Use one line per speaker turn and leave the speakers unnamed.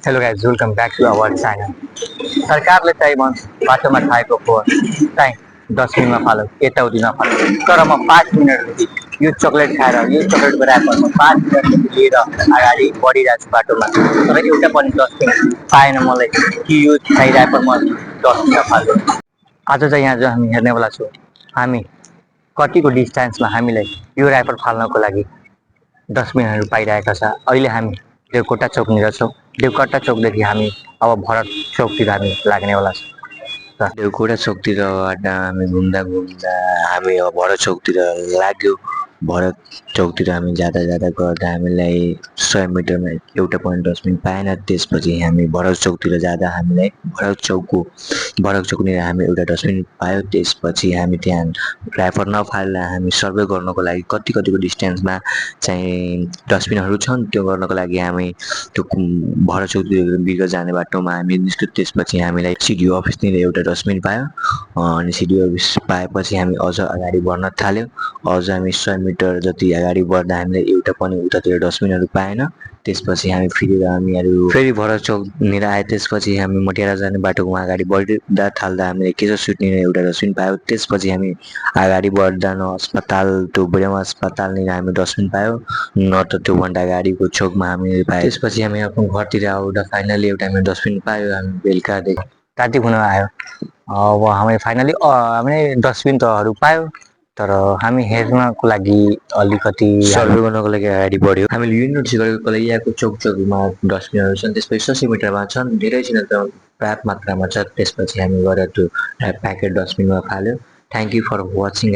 Hello guys, welcome back to our channel. सरकारले चाहिँ बाटोमा खाएको फोहोर चाहिँ डस्टबिनमा फालो, यताउति नफालो। तर म 5 मिनटदेखि यो चक्लेट खाएर यो चक्लेटको ऱ्यापर म 5 मिनटदेखि लिएर अगाडि बढिरहेको छु बाटोमा, तर एउटा पनि डस्टबिन पाएन मलाई कि यो चाहिँ ऱ्यापर म डस्टबिनमा फाल्छु। आज चाहिँ यहाँ जो हामी हेर्नेवाला छौँ, हामी कतिको डिस्टेन्समा हामीलाई यो ऱ्यापर फाल्नको लागि डस्टबिनहरू पाइरहेका छ। अहिले हामी देवकोटा चौकनिर छौँ। देवकोटा चौकदेखि हामी अब भरत चौकतिर हामी लाग्नेवाला छौँ।
देवकोटा चौकतिरबाट हामी घुम्दा घुम्दा हामी अब भरत चौकतिर लाग्यो। भरत चौकतिर हामी जाँदा जाँदा गर्दा हामीलाई 100 मिटरमा एउटा पनि डस्टबिन पाएन। त्यसपछि हामी भरत चौकतिर जाँदा हामीलाई भरत चौकनिर हामी एउटा डस्टबिन पायो। त्यसपछि हामी त्यहाँ ऱ्यापर नफाल्दा हामी सर्वे गर्नको लागि कतिको डिस्टेन्समा चाहिँ डस्टबिनहरू छन् त्यो गर्नको लागि हामी त्यो भरत चौकतिर बिर्ग जाने बाटोमा हामी निस्क्यो। त्यसपछि हामीलाई सिडिओ अफिसनिर एउटा डस्टबिन पायो। अनि सिडिओ अफिस पाएपछि हामी अझ अगाडि बढ्न थाल्यौँ। अझ हामी 100 मिटर जति अगाडि बढ्दा हामीलाई एउटा पनि उतातिर डस्टबिनहरू पाएन। त्यसपछि हामी फेरि भरत चौकनिर आए। त्यसपछि हामी मटियाला जाने बाटोको अगाडि बढ्दा थाल्दा हामीले केशव स्विटनिर एउटा डस्टबिन पायो। त्यसपछि हामी अगाडि बढ्दा न अस्पताल त्यो ब्रेमा अस्पतालनिर हामी डस्टबिन पायो, न त त्योभन्दा अगाडिको चौकमा हामीले पायो। त्यसपछि हामी आफ्नो घरतिर आउँदा फाइनली एउटा हामी डस्टबिन पायो। हामी बेलुकादेखि
राति हुन आयो। अब हामी फाइनली हामीले डस्टबिन तहरू पायो, तर हामी हेर्नको लागि अलिकति
सर्वे गर्नको लागि अगाडि बढ्यो। हामीले युनिट गरेको लागि यहाँको चौकमा डस्टबिनहरू छन्। त्यसपछि 100 मिटरमा छन्, धेरै छैन त पर्याप्त मात्रामा छ। त्यसपछि हामी गएर त्यो प्याकेट डस्टबिनमा फाल्यो। Thank you for watching.